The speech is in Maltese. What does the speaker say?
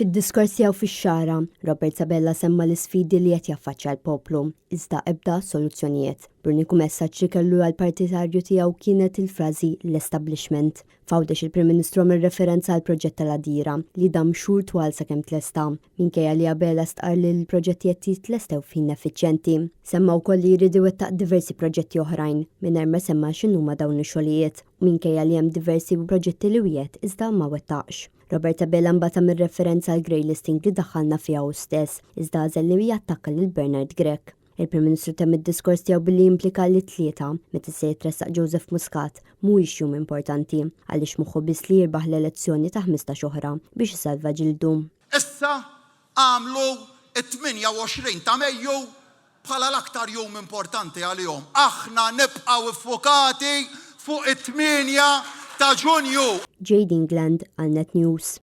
Fid-diskors tiegħu fix-Xagħra, Robert Abela semma l-isfidi li qed jaffaċċja l-poplu, iżda ebda soluzzjonijiet. Bl-uniku messaġġ li kellu għall-partitarju tiegħu kienet il-frażi l-establishment. F'Għawdex il-Prim Ministru għamel referenza għall-proġett tal-Għadira li dam xhur twal sakemm tlesta, minkejja li Abela stqarr li l-proġetti qed jitlestew f'ħin effiċjenti. Semma wkoll li jrid iwettaq diversi proġetti oħrajn, mingħajr ma semma x'inhuma dawn ix-xogħlijiet, u minkejja li hemm diversi proġetti li wiegħed iżda ma wettaqx. Robert Abela mbagħad għamel referenza għall-grey listing li daħħalna fiha hu stess, iżda għażel li jattakka lil Bernard Grech. Il-Prim Ministru temm id-diskors tiegħu billi implika li t-Tlieta, meta se jitressaq Joseph Muscat, mhuwiex jum importanti, għaliex moħħu biss li jirbaħ l-elezzjoni ta' 15 oħra biex isalva ġildu. Issa għamlu t-28 ta' Mejju bħala l-aktar jum importanti għalihom. Aħna nibqgħu ffukati fuq it-8 ta' Ġunju. Jade England għal Net News.